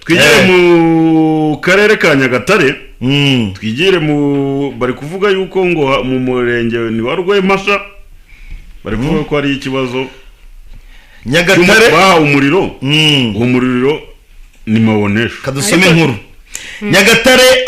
Twigire mu karere ka Nyagatare. Twigire mu, bari kuvuga yuko ngo mu murenge ni wa Rwempasha, bari kuvuga ko hari ikibazo. Nyagatare. Bahawe umuriro. Uwo muriro ni mabonesha. Kadusome Ariko- inkuru. Nyagatare,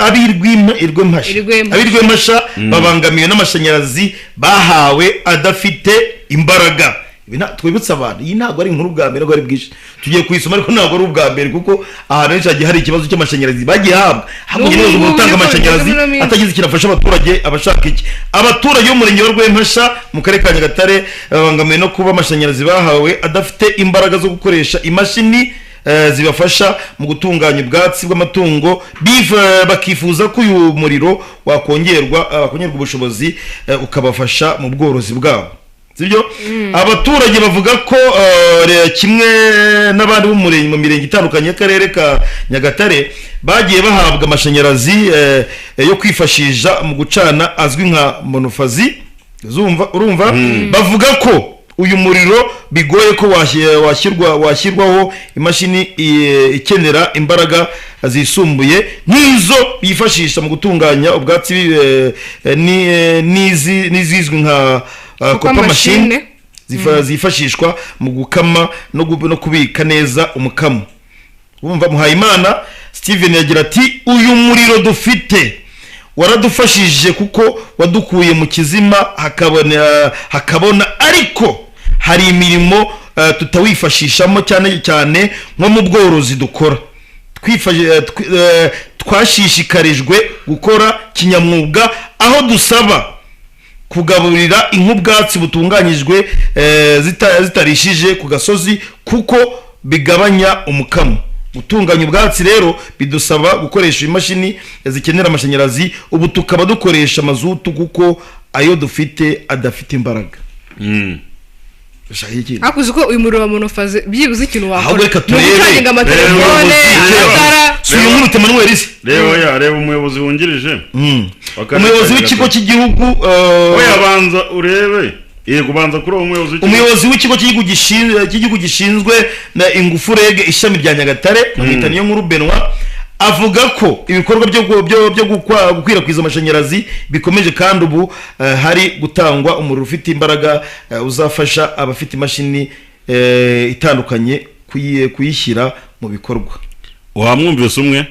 ab'Irwempasha. Irwempasha. Ab'Irwempasha babangamiwe n'amashanyarazi bahawe adafite imbaraga. Ibi twibutse abantu, iyi ntabwo ari inkuru bwa mbere, ntabwo ari bwinshi tugiye kuyisoma, ariko ntabwo ari ubwa mbere, kuko ahantu henshi hagiye hari ikibazo cy'amashanyarazi bagiye habwa hakurya. N'ubu Umuntu ngubu utanga niko amashanyarazi bigeze muri ino minsi. atagize ikintu afasha abaturage, abashaka iki? Abaturage b'umurenge wa Rwempasha mu karere ka Nyagatare babangamiwe no kuba amashanyarazi bahawe adafite imbaraga zo gukoresha imashini zibafasha mu gutunganya ubwatsi bw'amatungo. Bakifuza ko uyu muriro wakongerwa ubushobozi, ukabafasha mu bworozi bwabo, sibyo? Abaturage bavuga ko kimwe n'abandi bo mu mirenge itandukanye y'akarere ka Nyagatare bagiye bahabwa amashanyarazi yo kwifashisha mu gucana, azwi nka monophasé. Zumva, urumva, bavuga ko uyu muriro bigoye ko washyirwaho imashini ikenera imbaraga zisumbuye nk'izo bifashisha mu gutunganya ubwatsi, n'izizwi nka Copa copa machine machine. zifashishwa mu gukama no kubika neza umukamo. Wumva, Muhayimana Steven yagira ati: "Uyu muriro dufite waradufashije kuko wadukuye mu kizima hakabona, ariko hari imirimo tutawifashishamo, cyane cyane nko mu bworozi dukora. Twashishikarijwe gukora kinyamwuga, aho dusaba kugaburira inka ubwatsi butunganyijwe zitarishije ku gasozi, kuko bigabanya umukamo. Gutunganya ubwatsi rero bidusaba gukoresha imashini zikenera amashanyarazi, ubu tukaba dukoresha mazutu kuko ayo dufite adafite imbaraga." Ushaka iki? Ariko uzi ko uyu muriro wa monophasé byibuze ikintu Ahubwo wakora reka ni turebe. ugucaginga amatelefone, Reba, amatara. Si uyu nkuru Emmanuel se? Reba ya, reba umuyobozi wungirije w'akarere Umuyobozi ka w'ikigo Nyagatare. cy'igihugu Oya, banza urebe, yego, banza kuri uwo muyobozi w'ikigo. Umuyobozi w'ikigo cy'igihugu gishinzwe na ingufu REG, ishami rya Nyagatare, bamwita Niyo Nkuru Benoit, avuga ko ibikorwa byo gukwirakwiza amashanyarazi bikomeje, kandi ubu hari gutangwa umuriro ufite imbaraga, uzafasha abafite imashini itandukanye kuyishyira mu bikorwa. Wamwumvise umwe?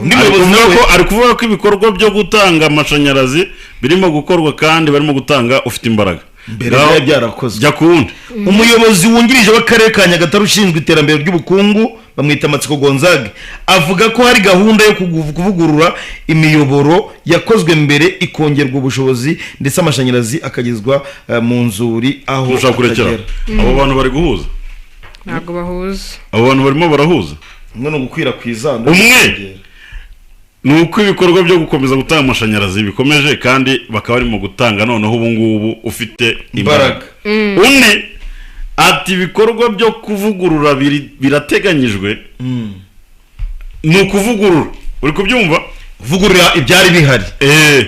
Undi Ari muyobozi kuvuga nawe ko, ari kuvuga ko ibikorwa byo gutanga amashanyarazi birimo gukorwa kandi barimo gutanga ufite imbaraga. Mbere Ngaho, byari byarakozwe. Jya ku wundi. Umuyobozi wungirije w'akarere ka Nyagatare ushinzwe iterambere ry'ubukungu, bamwita Matsiko Gonzague, avuga ko hari gahunda yo kuvugurura imiyoboro yakozwe mbere, ikongerwa ubushobozi, ndetse amashanyarazi akagezwa mu nzuri aho Ushobora kurekera. atagera. Abo bantu bari guhuza? Ntabwo bahuza. Abo bantu barimo barahuza? Umwe ni ugukwirakwiza, undi Umwe. ni ukongera. Ni uko ibikorwa byo gukomeza gutanga amashanyarazi bikomeje, kandi bakaba barimo gutanga noneho ubu ngubu ufite imbaraga. Imbaraga. Undi ati ibikorwa byo kuvugurura birateganyijwe. Ni ukuvugurura, uri kubyumva? Kuvugurura ibyari bihari.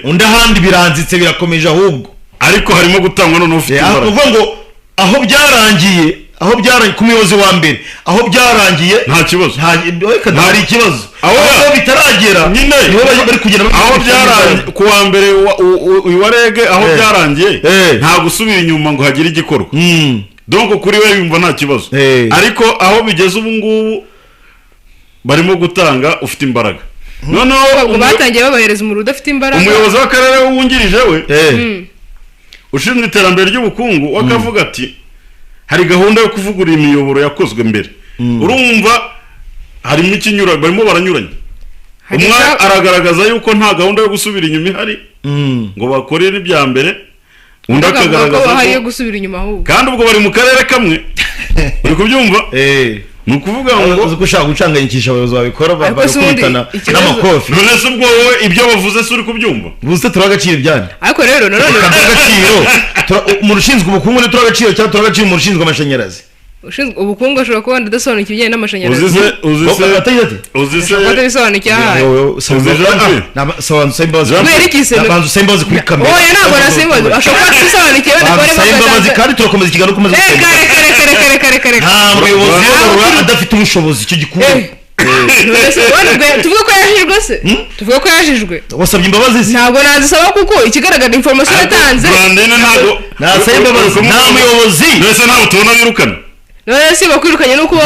Undi ahandi biranzitse, birakomeje ahubwo. Ariko harimo gutangwa noneho ufite Aho imbaraga. kuvuga ngo aho byarangiye ku muyobozi wa mbere, aho byarangiye Nta kibazo. Nta, reka, hari ikibazo. Aho Aho bitaragera Nyine. niho bari kugenda Aho byarangiye ku wa mbere uyu wa REG, aho byarangiye nta gusubira inyuma ngo hagire igikorwa. Donc kuri we yumva nta kibazo. Ariko aho bigeze ubu ngubu barimo gutanga ufite imbaraga noneho. Ubwo batangiye babahereza umuriro udafite imbaraga. Umuyobozi w'akarere wungirije we ushinzwe iterambere ry'ubukungu we akavuga ati hari gahunda yo kuvugurura imiyoboro yakozwe mbere. Urumva harimo ikinyura, barimo baranyuranya. Hari Umwe aragaragaza yuko nta gahunda yo gusubira inyuma ihari ngo bakore n'ibya mbere, undi bakavuga ko akagaragaza hari iyo ko gusubira inyuma ahubwo. Kandi ubwo bari mu karere kamwe, uri kubyumva? Ni ukuvuga ngo Uzi ko ushaka gucanganyikisha abayobozi babikora Ariko se ubundi bagakubitana n'amakofi. None se ubwo wowe ibyo bavuze se uri kubyumva? Ubu se turaha agaciro ibyandi? Ariko rero nanone Turaha agaciro umuntu ushinzwe ubukungu ni turaha agaciro, cyangwa turaha agaciro umuntu ushinzwe amashanyarazi? Ushinzwe ubukungu ashobora kuba wenda adasobanukiwe ibijyanye n'amashanyarazi. Uzi se, uzi se Atagize ati uzi se Ashobora kuba atabisobanukiwe ahari. Uzi Jean Pierre? Sobanza usabe imbabazi. Jean Kubera iki se? Banza usabe imbabazi kuri kamera. Oya, ntabwo nasaba imbabazi. Ashobora kuba atabisobanukiwe wenda, Banza kuba usabe arimo imbabazi, agatanza kandi turakomeza ikiganiro, ukomeza Reka, gusenga. reka, reka, reka, reka, reka, reka. Nta muyobozi Ntabwo uyobora adafite ubushobozi, icyo gikuru. Tuvuge ko yajijwe se? Tuvuge ko yajijwe. Wasabye imbabazi se? Ntabwo nazisaba kuko ikigaragara information yatanze. Brandine ntabwo nasaba imbabazi, nta muyobozi. Mbese ntabwo tubona birukana. None se bakwirukanye nuko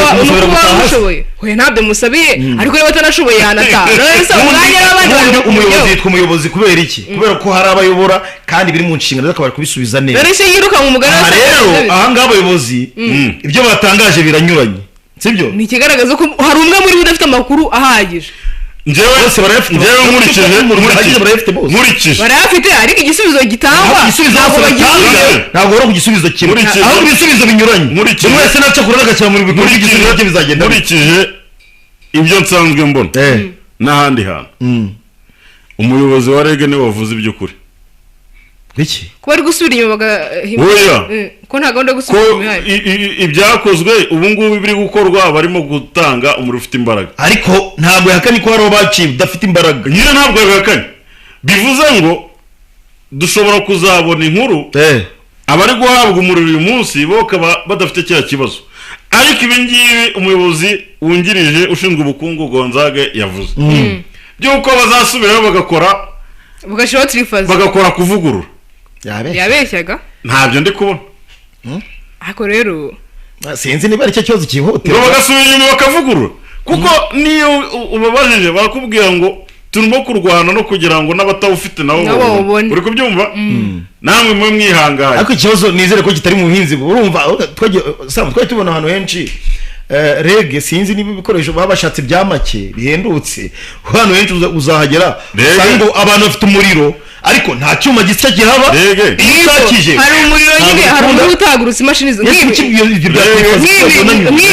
ushoboye. Oya ntabyo musabiye, ariko niba atanashoboye yanataha. None se umwanya n'abandi bari umuyobozi yitwa umuyobozi kubera iki? Kubera ko hari abayobora kandi biri mu nshingano ze akaba kubisubiza neza. None se yiruka mu mugani wa rero aha ngaha abayobozi ibyo batangaje biranyuranye. Sibyo? Ni ikigaragaza ko hari umwe muri bo udafite amakuru ahagije. Njyewe barayafite, njyewe nkurikije barayafite, ariko igisubizo gitangwa ntabwo bari ku gisubizo kimwe, ahubwo ibisubizo binyuranye. Buri wese naca kurara agashyira muri bikorwa igisubizo cye bizagenda. Nkurikije ibyo nsanzwe mbona n'ahandi hantu, umuyobozi wa REG niwe wavuze iby'ukuri. Iki kuba ari gusubira inyuma ko nta gahunda yo gusubira inyuma ihari. Ibyakozwe ubu ngubu biri gukorwa barimo gutanga umuriro ufite imbaraga, ariko ntabwo yahakanye ko hari abaciye udafite imbaraga. Nyine ntabwo yabihakanye, bivuze ngo dushobora kuzabona inkuru abari guhabwa umuriro uyu munsi bo bakaba badafite kiriya kibazo. Ariko ibi ngibi umuyobozi wungirije ushinzwe ubukungu Gonzague yavuze by'uko bazasubirayo bagakora bagashyiraho tirifaze bagakora kuvugurura. Yabeshyaga ntabyo ndi kubona. Ariko rero sinzi niba ari cyo kibazo cyihutirwa, bagasubira inyuma bakavugurura, kuko niyo ubabajije barakubwira ngo turimo kurwana no kugira ngo n'abatawufite nabo babone. Uri kubyumva? Namwe mwe mwihangaye. Ariko ikibazo nizere ko kitari mu buhinzi. Urumva twari tubona ahantu henshi REG sinzi niba ibikoresho baba bashatse bya make bihendutse, hano henshi uzahagera usanga abantu bafite umuriro ariko nta cyuma gisya gihaba. Isakije hari umuriro nyine, hari umuriro utagurutse imashini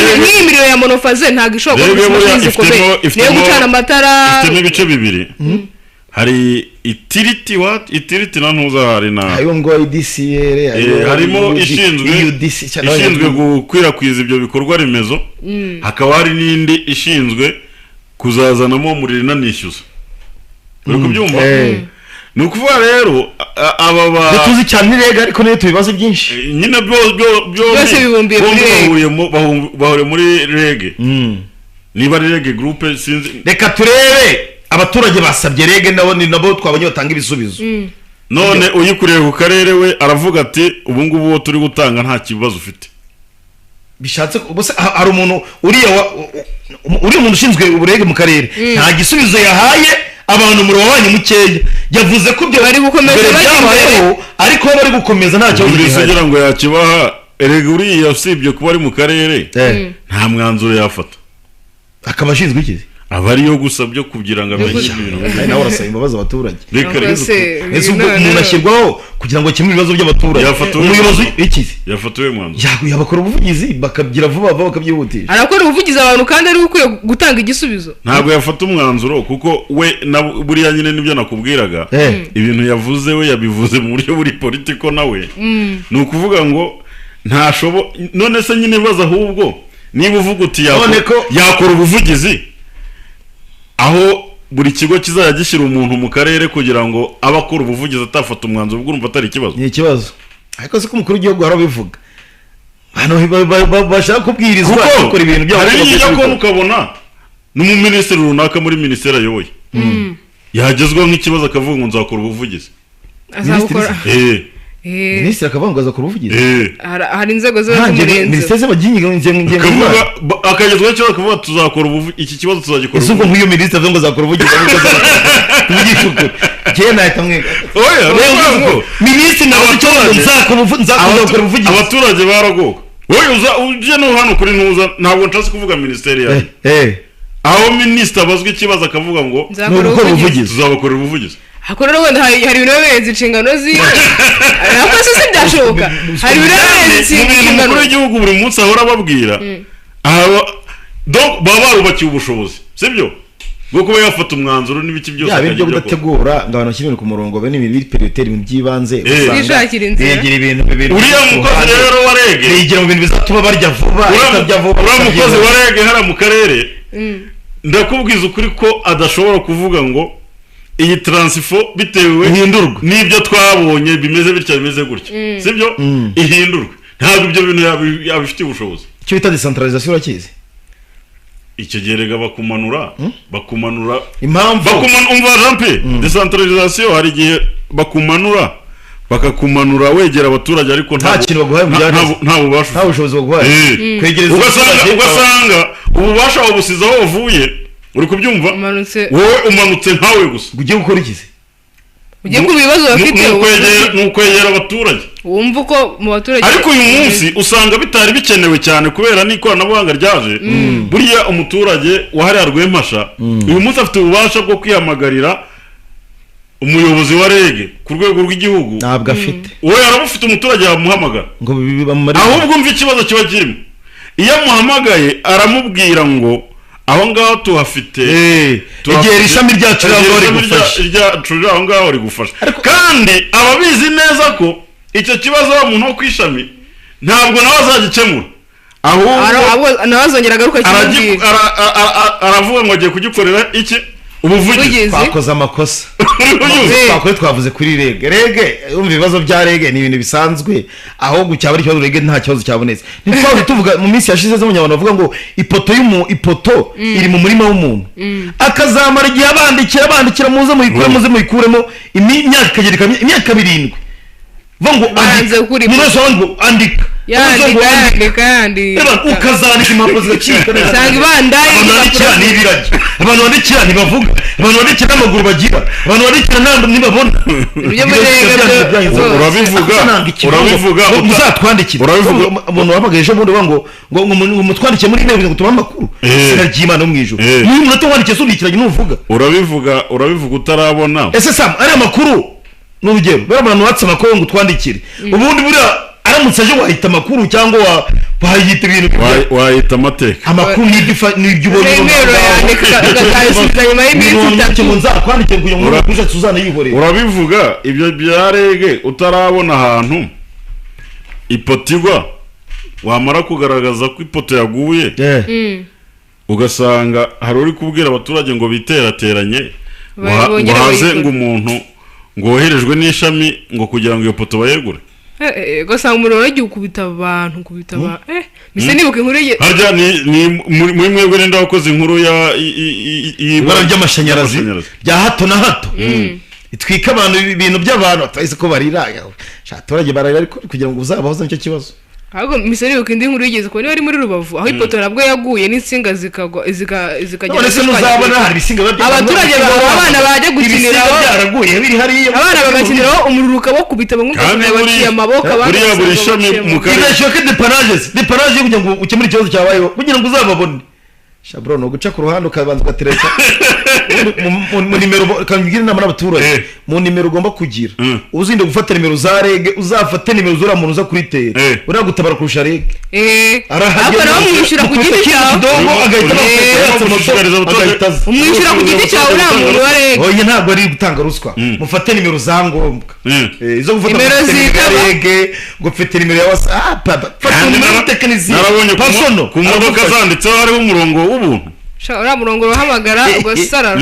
nk'iyi miriro ya monofaze ntabwo ishobora gukoresha imashini zikomeye, niyo gucana amatara. Ifitemo ibice bibiri, hari itiriti what itiriti na ntuza, hari na ayo ngo IDCR, harimo ishinzwe gukwirakwiza ibyo bikorwa remezo, hakaba hari n'indi ishinzwe kuzazanamo umuriro inanishyuza. Uri kubyumva? Ni ukuvuga rero aba ba tuzi cyane REG, ariko niyo tubibazo byinshi nyine byose bibumbiye muri REG, bahuriye muri REG. Niba ari REG groupe sinzi. Reka turebe abaturage basabye REG nabo ni nabo twabonye batanga ibisubizo. None uyikuriye ku karere we aravuga ati ubu ngubu wo turi gutanga nta kibazo ufite. Bishatse ubuse hari umuntu uriya uriya umuntu ushinzwe uburege mu karere nta gisubizo yahaye abantu umuriro wabanye mukeya, yavuze ko ibyo bari gukomeza byabayeho, ariko bari gukomeza nta kibazo gihari. Kugira ngo yakibaha erega uriya usibye kuba ari mu karere nta mwanzuro yafata, akaba ashinzwe iki? Aba ariyo gusa byo kugira ngo amenye ibintu. Nawe urasaba imbabazi abaturage. Ese ubwo umuntu ashyirwaho kugira ngo akemure ibibazo by'abaturage, umuyobozi iki yafatiwe mwanzuro yabakora ubuvugizi bakabyira vuba vuba bakabyihutisha. Arakora ubuvugizi abantu kandi ari ukwiye gutanga igisubizo. Ntabwo yafata umwanzuro kuko we na buriya nyine nibyo nakubwiraga, ibintu yavuze we yabivuze mu buryo buri politiko nawe. Ni ukuvuga ngo ntashobo. None se nyine baza ahubwo niba uvuga uti yakora ubuvugizi aho buri kigo kizajya gishyira umuntu mu karere kugira ngo abakora ubuvugizi atafata umwanzuro, ubwo urumva atari ikibazo. Ni ikibazo. Ariko se ko umukuru w'igihugu arabivuga, abantu bashaka kubwirizwa gukora ibintu byabo. Hari n'iyo kubona ukabona n'umuminisitiri runaka muri minisiteri ayoboye yagezwaho nk'ikibazo akavuga ngo nzakora ubuvugizi. Azabukora. Minisitiri akavuga ngo azakora ubuvugizi. Hari inzego z'umurenze. Minisiteri z'abagingo akagezwaho ikibazo akavuga tuzakora iki kibazo tuzagikora. Ese ubwo nk'iyo minisitiri avuga ngo azakora ubuvugizi tuvugishe ukuri njyewe nahita mwiga. Oya minisitiri nawe ikibazo nzakora ubuvugizi. Abaturage baragoka. Wowe uza uje no hano kuri ntuza, ntabwo nshatse kuvuga minisiteri yawe. Aho minisitiri abazwa ikibazo akavuga ngo nzakora ubuvugizi, tuzabakorera ubuvugizi. Hakora rero wenda hari ibintu birenze inshingano ziwe. Ariko se byashoboka hari ibintu birenze inshingano. Umukuru w'igihugu buri munsi ahora ababwira baba barubakiye ubushobozi, sibyo, bwo kuba yafata umwanzuro n'ibiki byose. Yaba ibyo kudategura ngo abantu bashyire ku murongo bene ibintu biri prioritaire, ibintu by'ibanze, usanga bigira ibintu bibiri. Uriya mukozi rero wa REG bigira mu bintu bizatuma barya vuba, uriya mukozi wa REG hara mu karere, ndakubwiza ukuri ko adashobora kuvuga ngo iyi transfo bitewe ihindurwe n'ibyo twabonye bimeze bitya bimeze gutya, sibyo, ihindurwe. Ntabwo ibyo bintu yabifitiye ubushobozi. Icyo bita decentralisation urakizi? Icyo gihe rega bakumanura impamvu umva Jean Pierre, decentralisation hari igihe bakumanura bakakumanura wegera abaturage ariko nta kintu baguhaye nta bubasha, nta bushobozi baguhaye kwegereza ugasanga ububasha wabusize aho uvuye, uri kubyumva, wowe umanutse nkawe gusa ugiye gukora iki se? Ugiye ku bibazo bafite nukwegera abaturage wumva uko mu baturage. Ariko uyu munsi usanga bitari bikenewe cyane kubera n'ikoranabuhanga ryaje. Buriya umuturage wahariya Rwempasha uyu munsi afite ububasha bwo kwihamagarira umuyobozi wa REG ku rwego rw'igihugu. Ntabwo afite, wowe yarabufite, umuturage yamuhamagara ngo ahubwo umva ikibazo kiba kirimo. Iyo amuhamagaye aramubwira ngo aho ngaho tuhafite egera ishami ryacu aho ngaho rigufasha, kandi ababizi neza ko icyo kibazo wa muntu wo ku ishami ntabwo nawe azagikemura, ahubwo nawe azongera agaruka aravuga ngo agiye kugikorera iki ubuvugizi. Twakoze amakosa twavuze kuri REG. REG umva ibibazo bya REG ni ibintu bisanzwe, ahubwo cyaba ari ikibazo REG nta kibazo cyabonetse. Ntitwaje tuvuga mu minsi yashize z'abanyarwanda bavuga ngo ipoto ipoto iri mu murima w'umuntu, akazamara igihe abandikira muze muyikure muze muyikuremo, imyaka ikagera imyaka 7 ngo andika yandika ukazandika impapuro zigacika. Usanga ibandaye abantu n'ibiragi, abantu bandikira ntibavuga, abantu bandikira n'amaguru bagira, abantu bandikira ntibabona. Urabivuga muzatwandikire. Umuntu wahamagaye ejo bundi ngo ngo mutwandikiye muri email ngo tubahe amakuru, izina ry'Imana yo mu ijuru. Niba umunota wandikiye sundikiranye ntuvuga. Urabivuga utarabona. Ese Sam ari amakuru ni urugero bariya abantu batse amakuru ngo utwandikire, ubundi buriya aramutse aje wahita amakuru cyangwa wahita ibintu wahita amateka amakuru n'ibyo ubonye nzakwandikire kugira ngo ukurikire uzanayihorere. Urabivuga ibyo bya REG utarabona ahantu ipoto igwa, wamara kugaragaza ko ipoto yaguye ugasanga hari uri kubwira abaturage ngo biterateranye ngo haze ngo umuntu ngo woherejwe n'ishami ngo kugira ngo iyo poto bayegure. Ugasanga umuriro waragiye ukubita abantu mise nibuka inkuru ye harya ni muri mwebwe ninde wakoze inkuru ya ibara ry'amashanyarazi bya hato na hato itwika abantu ibintu by'abantu atahise ko barira abaturage bararira, ariko kugira ngo uzabahoze nicyo kibazo. Ahubwo mise nibuka indi nkuru yigeze kubona ari muri Rubavu aho ipoto nabwo yaguye n'insinga zikagwa zikagera. None se ntuzabona hari ibisinga abaturage abana bajya gukiniraho byaraguye biri hariya, abana bagakiniraho umuriro ukabakubita bamwe baciye amaboko abandi buriya buri shami mu karere ibeshyuka depanaje kugira ngo ukemure ikibazo cyabayeho kugira ngo uzababone. Shabro no guca ku ruhande ukabanza ugatereka mu nimero, kangira inama n'abaturage mu nimero ugomba kugira, uzinde gufata nimero za REG, uzafate nimero z'uriya muntu uza kuritera uriya gutabara kurusha REG. Ariko nawe umwishyura ku giti cyawe, umwishyura ku giti cyawe uriya muntu wa REG. Oya ntabwo ari gutanga ruswa, mufate nimero za ngombwa izo gufata nimero ya REG, ngo ufite nimero ya WhatsApp, fata nimero y'umutekinisiye personal ku modoka zanditseho hariho umurongo w'ubuntu. Uriya murongo urahamagara ugasarara.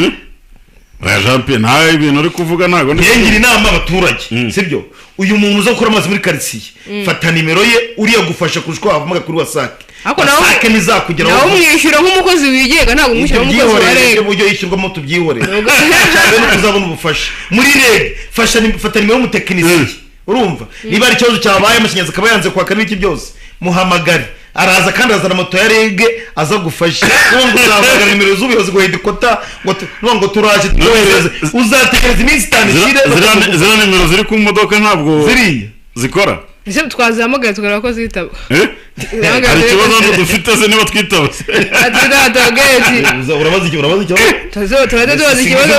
Oya Jean Pierre ntawe ibintu uri kuvuga ntabwo ngira inama abaturage sibyo. Uyu muntu uza gukora amazi muri quartier fata nimero ye, uriya gufasha kurusha uko wavuga kuri WhatsApp. WhatsApp ntizakugeraho, nawe umwishyura nk'umukozi wigenga, ntabwo umwishyura nk'umukozi wa REG. Uburyo yishyurwamo tubyihorere, cyane uzabona ubufasha muri REG. Fata nimero y'umutekinisiye, urumva niba ari ikibazo cyabaye amashanyarazi akaba yanze kwaka n'iki byose, muhamagare araza kandi azana moto ya REG aza gufasha. Ngo uzahamagara nimero z'ubuyobozi ngo hedikota ngo turaje twohereze, uzategereza iminsi 5 ishire. Ziriya nimero ziri ku modoka ntabwo ziriya zikora, ese twazihamagaye tukareba ko zitaba. Hari ikibazo hano dufite se niba twitaba? Urabaza ikibazo, turajya tubaza ikibazo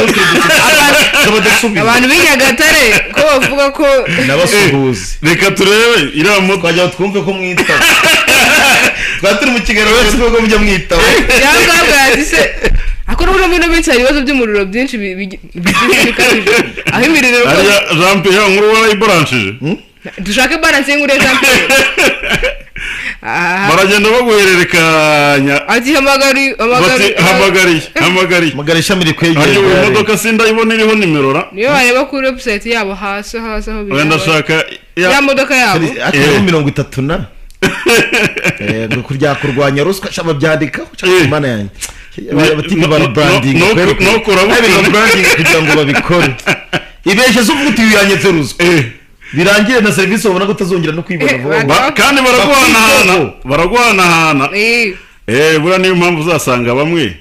abantu b'i Nyagatare ko bavuga ko n'abasuhuzi. Reka turebe iriya moto twajya twumve ko mwitaba, twaba turi mu kiganiro wese ko mujya mwitaba cyangwa bwazi se. Ako n'ubu muri ino minsi hari ibibazo by'umuriro byinshi bikabije, aho imiriro Jean Pierre nkuru warayibaranshije. Dushake balance y'inkuru ya Jean Pierre. Baragenda baguhererekanya, ati hamagariye ishami rikwegera. Iyo modoka sindayibona iriho nimero ra, niyo wareba kuri website yabo hasi hasi aho biri. Ndashaka ya modoka yabo ariho 30 na Ngo kurya kurwanya ruswa shaba byandikaho mana yanjye abatipe bara branding branding kugira ngo babikore ibeshye zo uvuga uti yanyetse ruswa birangire na serivisi ubona ko utazongera no kwibona vuba kandi baraguhanahana buriya niyo mpamvu uzasanga bamwe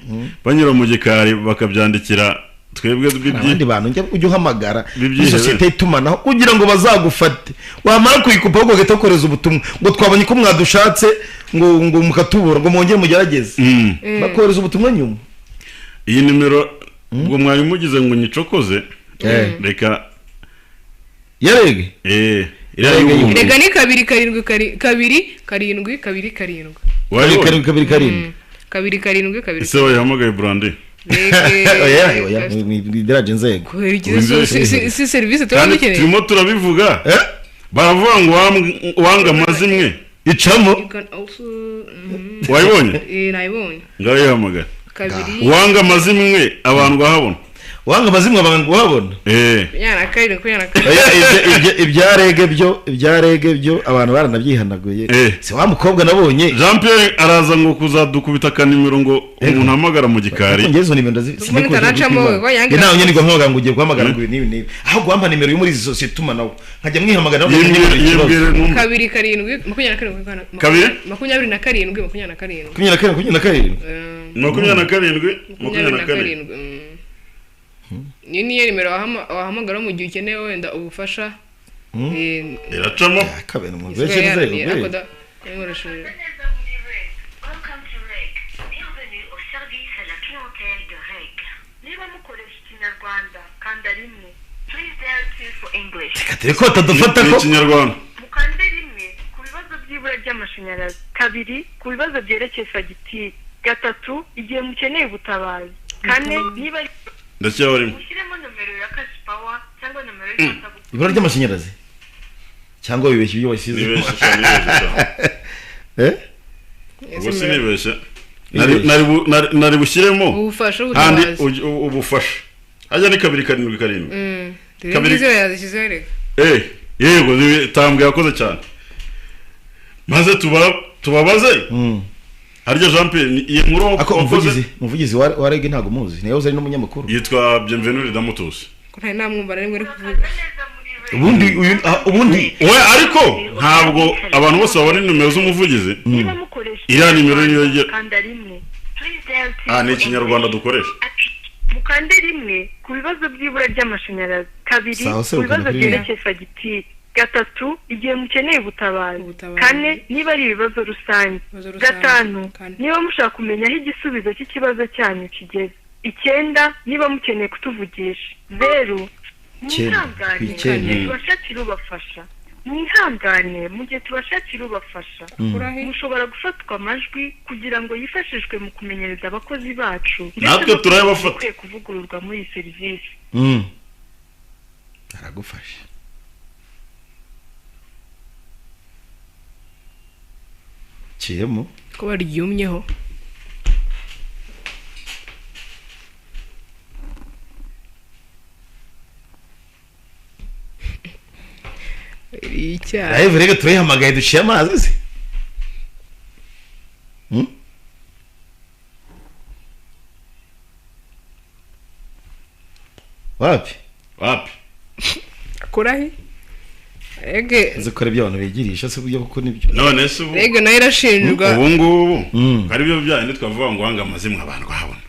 banyura mu gikari bakabyandikira twebwe abandi bantu ujya uhamagara sosiyete y'itumanaho kugira ngo bazagufate wamara kuyikupa ahubwo bagahita bakohereza ubutumwa ngo twabonye ko mwadushatse ngo mukatubura ngo mwongere mugerageze bakohereza ubutumwa nyuma. Iyi nimero ubwo mwari mugize ngo nyicokoze reka yarege rega ni 2 7 2 7 2 7 2 7 2 2 7 2 ese wayihamagaye Brandi? Oya nidiraje nzego si service turabikeneye turimo turabivuga baravuga ngo wanga amazimwe icamo wayibonye? Nayibonye ngayihamagara wanga amazimwe abantu bahabona wanga amazimwe abantu bahabona ibyarege byo abantu baranabyihanaguye si wa mukobwa nabonye Jean Pierre araza ngo kuzadukubita akanimero ngo umuntu ahamagara mu gikari ngezo nimero ndazi nawe nyine guhamagara ngo ugiye guhamagara ngo nibi nibi aho guhampa nimero yo muri izi sosiyete itumanaho nkajya mwihamagara 2 7 27 27 27 27 ni niyo nimero wahamagara mu gihe ukeneye wenda ubufasha iracamo kabera mu benshi nzego. Reka batadufata ko ikinyarwanda mukande rimwe ku bibazo by'ibura ry'amashanyarazi, 2 ku bibazo byerekeye fagitire, 3 igihe mukeneye ubutabazi, 4 niba ndacyabarimo ushyiremo nomero ya cash power cyangwa nomero y'ifatabuguzi ibura ry'amashanyarazi cyangwa wibeshye ibyo washyize ubwo sinibeshye nari bushyiremo ubufasha ubufasha hajya ni 2 7 7 kabiri yazishyizeho reka yego tambwe yakoze cyane maze tubabaze harya Jean Pierre iyi nkuru wakoze umuvugizi wa REG ntago muzi niyo ari n'umunyamakuru yitwa Bienvenue Damutusi ko nta namwumva rimwe ari kuvuga ubundi we ariko ntabwo abantu bose babona nimero z'umuvugizi iriya nimero niyo ni ikinyarwanda dukoresha mukande rimwe ku bibazo by'ibura ry'amashanyarazi, 2 ku bibazo byerekeye fagitire, 3 igihe mukeneye ubutabazi, 4 niba ari ibibazo rusange, 5 niba mushaka kumenya aho igisubizo cy'ikibazo cyanyu kigeze, 9 niba mukeneye kutuvugisha, 0 mwihangane tubashakire ubafasha, mwihangane mu gihe tubashakira ubafasha. Mushobora gufatwa amajwi kugira ngo yifashishwe mu kumenyereza abakozi bacu natwe turayabafata kuvugururwa muri iyi serivisi. Aragufasha kiremo ko baryumyeho icyaha live rega turayihamagaye duciye amazi se wapi wapi akurahe rege zikora ibyo abantu bigirisha se buryo kuko nibyo none se ubu rege nayo irashinjwa ubu ngubu ari byo byaye twavuga ngo wanga amazimwe abantu bahabona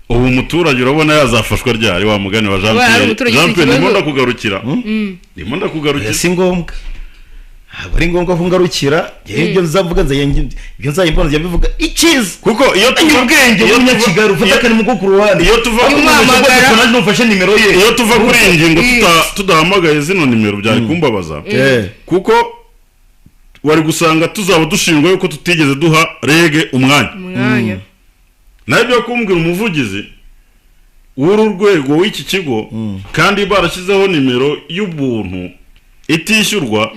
ubu umuturage urabona yazafashwa ryari wa mugani wa Jean Pierre Jean Pierre ndimo ndakugarukira ndimo ndakugarukira si ngombwa ntabwo ari ngombwa ko ngarukira ibyo nzavuga ibyo nzayimbona njya bivuga icyiza kuko iyo tuva ubwenge w'umunyakigali ufata akantu ko ku ruhande iyo tuva nufashe nimero ye iyo tuva kuri iyi ngingo tudahamagaye zino nimero byari kumbabaza kuko wari gusanga tuzaba dushinjwa yuko tutigeze duha rege umwanya nabyo kumbwira umuvugizi w'uru rwego w'iki kigo kandi barashyizeho nimero y'ubuntu itishyurwa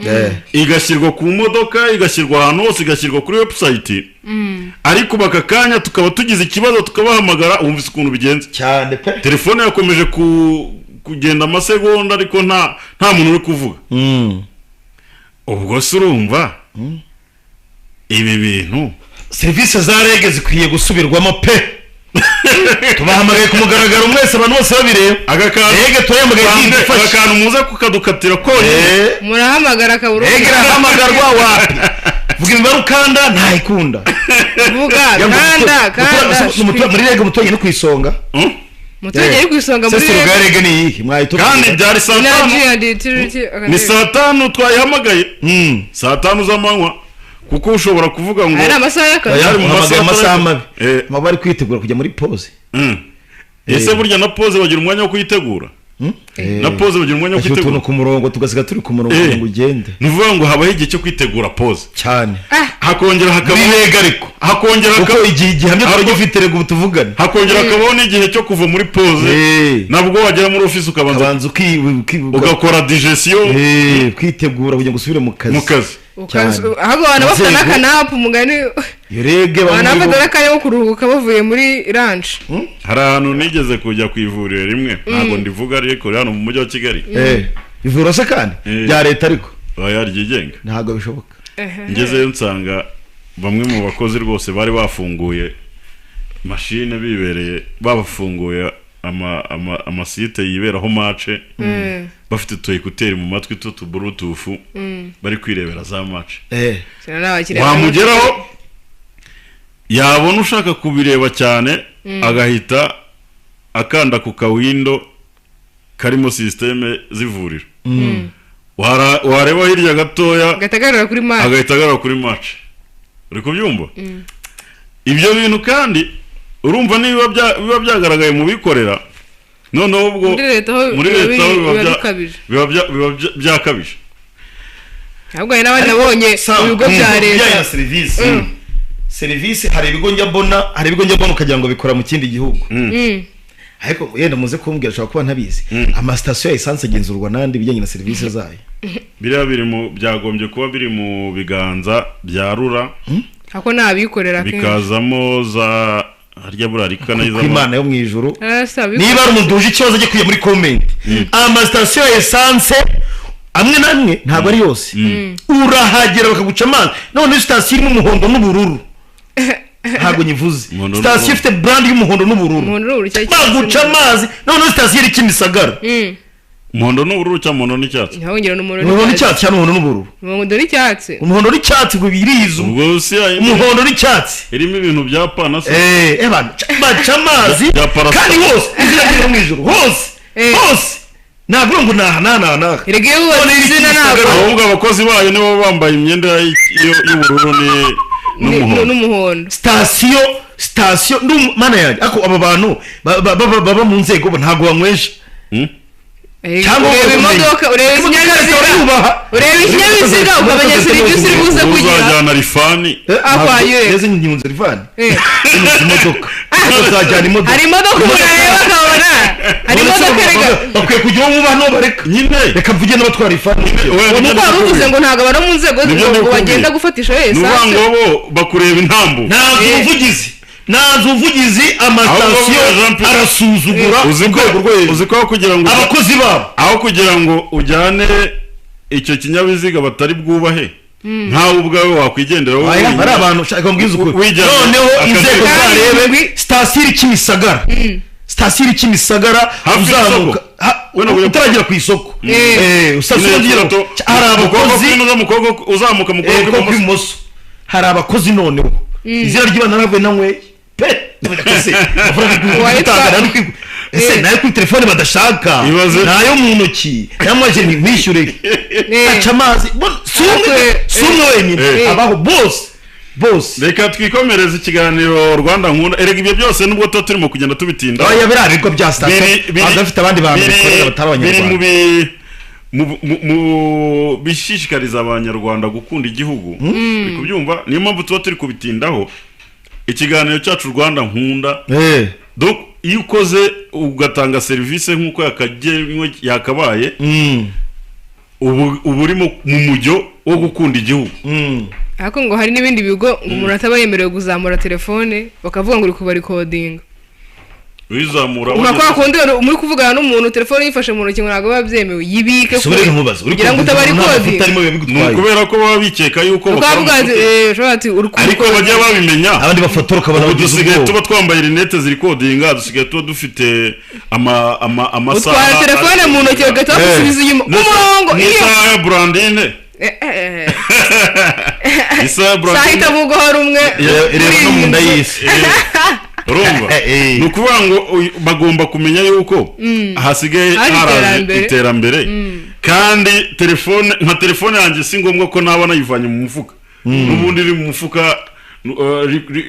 igashyirwa ku modoka igashyirwa ahantu hose igashyirwa kuri website ariko baka kanya tukaba tugize ikibazo tukabahamagara wumvise ukuntu bigenze cyane pe telefone yakomeje kugenda amasegonda ariko nta muntu uri kuvuga ubwo se urumva Ibi bintu serivisi za REG zikwiye gusubirwamo pe. Tubahamagaye ku mugaragaro mwese, abantu bose babireba. REG turahamagaye idufashe. Agakantu muze kukadukatira konyine. Murahamagara kaburo. REG irahamagarwa wapi? Vuga imibare ukanda ntayikunda. Vuga kanda kanda. Muri REG umuturage ni ku isonga. Umuturage ari ku isonga muri REG. REG ni iyihe? Kandi byari saa tanu. Ni saa tanu twayihamagaye. Saa tanu z'amanywa. Kuko ushobora kuvuga ngo ari amasaha y'akazi. Yari mu masaha mabi. Baba bari kwitegura kujya muri pause. Ese burya na pause bagira umwanya wo kuyitegura? Na pause bagira umwanya wo kwitegura. Utuntu ku murongo tugasiga turi ku murongo ngo ugende. Ni ukuvuga ngo habaho igihe cyo kwitegura pause. Cyane. Hakongera hakaba ariko. Hakongera kuko igihe gihamye turagifite rego tuvugane. Hakongera hakabaho n'igihe cyo kuva muri pause. Nabwo wagera muri office ukabanza ugakora digestion. Kwitegura kugira ngo usubire mu kazi. Mu kazi. Ahubwo abantu bafata n'akanapu mugani. Rege abantu bafata n'akanya ko kuruhuka bavuye muri lunch. Hari ahantu nigeze kujya ku ivuriro rimwe ntabwo ndivuga ariko hano mu mujyi wa Kigali. Ivuriro se kandi rya leta ariko? Oya ryigenga. Ntabwo bishoboka. Ngezeyo nsanga bamwe mu bakozi rwose bari bafunguye mashine bibereye babafunguye amasite yiberaho mace bafite utu ekuteri mu matwi tutu bluetooth bari kwirebera za mace. Wamugeraho yabona ushaka kubireba cyane agahita akanda ku kawindo karimo systeme z'ivuriro. Wareba hirya gatoya agahita agarura kuri match. Uri kubyumva? Ibyo bintu kandi urumva niba biba byagaragaye mu bikorera noneho ubwo muri leta biba byakabije. Ahubwo hari n'abandi nabonye ibigo bya leta serivisi hari ibigo njya mbona ukagira ngo bikora mu kindi gihugu. Ariko yenda muze kumbwira ashobora kuba ntabizi. Amasitasiyo ya essence agenzurwa n'andi bijyanye na serivisi zayo. Biriya biri mu byagombye kuba biri mu biganza bya RURA. Ako nabikorera kenshi. Bikazamo za harya burarika na izamo. Imana yo mu ijuru. Niba ari umuntu uje ikibazo ajye kujya muri comment. Amasitasiyo ya essence amwe namwe ntabwo ari yose. Urahagera bakaguca amazi. None sitasiyo irimo umuhondo n'ubururu. Ntabwo nyivuze. Sitasiyo ifite brand y'umuhondo n'ubururu. Baguca amazi. None sitasiyo iri Kimisagara. Umuhondo n'ubururu cyangwa umuhondo n'icyatsi? Ntawongera n'umuhondo n'icyatsi cyangwa umuhondo n'ubururu. Umuhondo n'icyatsi. Umuhondo n'icyatsi ngo birizo. Umuhondo n'icyatsi. Irimo ibintu bya pa na se. Baca amazi kandi hose izina ryo mu ijuru hose. Hose. Ntabwo ngo naha naha naha. Erega iyo izina ntabwo. Ahubwo abakozi bayo nibo bambaye imyenda y'ubururu n'umuhondo. Sitasiyo mana yanjye ako aba bantu baba mu nzego ntabwo banywesha. Cyangwa ureba imodoka ureba ikinyabiziga ukamenya serivisi uri buze kugira. Uzajyana rifani neze nkunze rifani imodoka uzajyana imodoka hari imodoka umuntu areba akabona hari imodoka reka bakwiye kujya uwo muba no bareka nyine reka mvuge n'abatwara rifani nuko wari uvuze ngo ntabwo abantu mu nzego ngo bagenda gufatisha esanse ni ukuvuga ngo bo bakureba intambu ntabwo uvugizi amatasiyo arasuzugura urwego rwo hejuru. Uzi ko kugira ngo abakozi babo aho kugira ngo ujyane icyo kinyabiziga batari bwubahe nkawe ubwawe wakwigendera wowe. Ari abantu shaka mbwiza ukuri. Noneho inzego zarebe sitasiyo iri Kimisagara. Sitasiyo iri Kimisagara uzamuka utaragera ku isoko. Hari abakozi uzamuka mu kuboko kw'imoso. Hari abakozi noneho. Izina ry'Imana naravuye nanyweye pe ese nayo kuri telefone badashaka nayo mu ntoki namwaje ntishyure aca amazi si umwe wenyine abaho bose. Reka twikomereze ikiganiro Rwanda Nkunda. Erega ibyo byose nubwo tuba turimo kugenda tubitinda oya biriya bigo bya sitasiyo badafite abandi bantu bikorera batari abanyarwanda biri mu bishishikariza abanyarwanda gukunda igihugu. Uri kubyumva? Niyo mpamvu tuba turi kubitindaho. Ikiganiro cyacu Rwanda Nkunda donc iyo ukoze ugatanga serivisi nk'uko yakabaye ubu urimo mu mujyo wo gukunda igihugu. Ariko ngo hari n'ibindi bigo ngo umuntu ataba yemerewe kuzamura telefone bakavuga ngo uri kubarikodinga. Uyizamura Nka kwa kundi muri kuvugana n'umuntu, telefone yifashe mu ntoki, ngo ntabwo biba byemewe, yibike Subire nkubaze, uri kugira ngo utabari kodi. Utarimo biba Ni bigutwaye. ukubera ko baba bikeka yuko bakora Ukavuga ati amafuti. ushobora ati uri Ariko bajya babimenya. Abandi bafotora ukabona Ubu bagize dusigaye ubwoba. tuba twambaye rinete ziri kodinga, dusigaye tuba dufite amasaha Utwara telefone mu ntoki bagahita bagusubiza inyuma ku murongo iyo N'isaha ya Brandine, isaha ya Saha Brandine itavugwa hari umwe Ireba no mu nda muri iyi nzu. y'isi. Urumva, ni ukuvuga ngo bagomba kumenya yuko hasigaye Hari haraje iterambere. iterambere, kandi telefone, nka telefone yanjye, si ngombwa ko naba nayivanye mu mufuka. N'ubundi iri mu mufuka,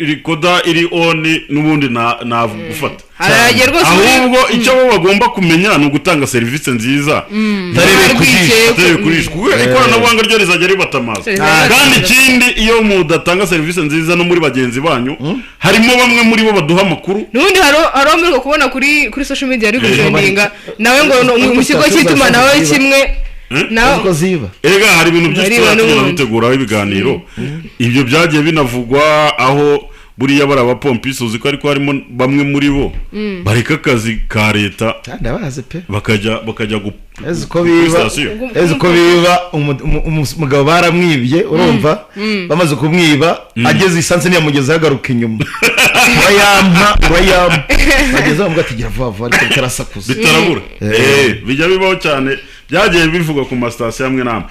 recorder iri on, n'ubundi nagufata. Haragera rwose Ahubwo icyo bo bagomba kumenya ni ugutanga serivisi nziza Utarebeye ku jisho. Utarebeye ku jisho, kuko ikoranabuhanga ryo rizajya ribatamaza. Rizajya Kandi ribatamaza. ikindi, iyo mudatanga serivisi nziza, no muri bagenzi banyu harimo bamwe muri bo baduha amakuru. N'ubundi hari uwo mperuka kubona kuri social media ari gutrendinga nawe, ngo mu kigo cy'itumanaho kimwe nawe. Uzi ko ziba. Erega hari ibintu byinshi Bariba tuzajya tugenda n'ubundi. duteguraho ibiganiro. Ibyo byagiye binavugwa, aho buriya bari abapompisi, uzi ko ariko harimo bamwe muri bo bareka akazi ka leta Ndabazi pe. bakajya Ezi ko kuri biba. sitasiyo. Ezi ko biba, umugabo baramwibye, urumva, bamaze kumwiba ageze esanse ntiyamugezeho, agaruka inyuma, urayampa, urayampa, bageze bamuga ati gira vuba vuba ariko bitarasakuza. Bitarabura. Bijya bibaho cyane, byagiye bivugwa ku masitasiyo amwe n'amwe.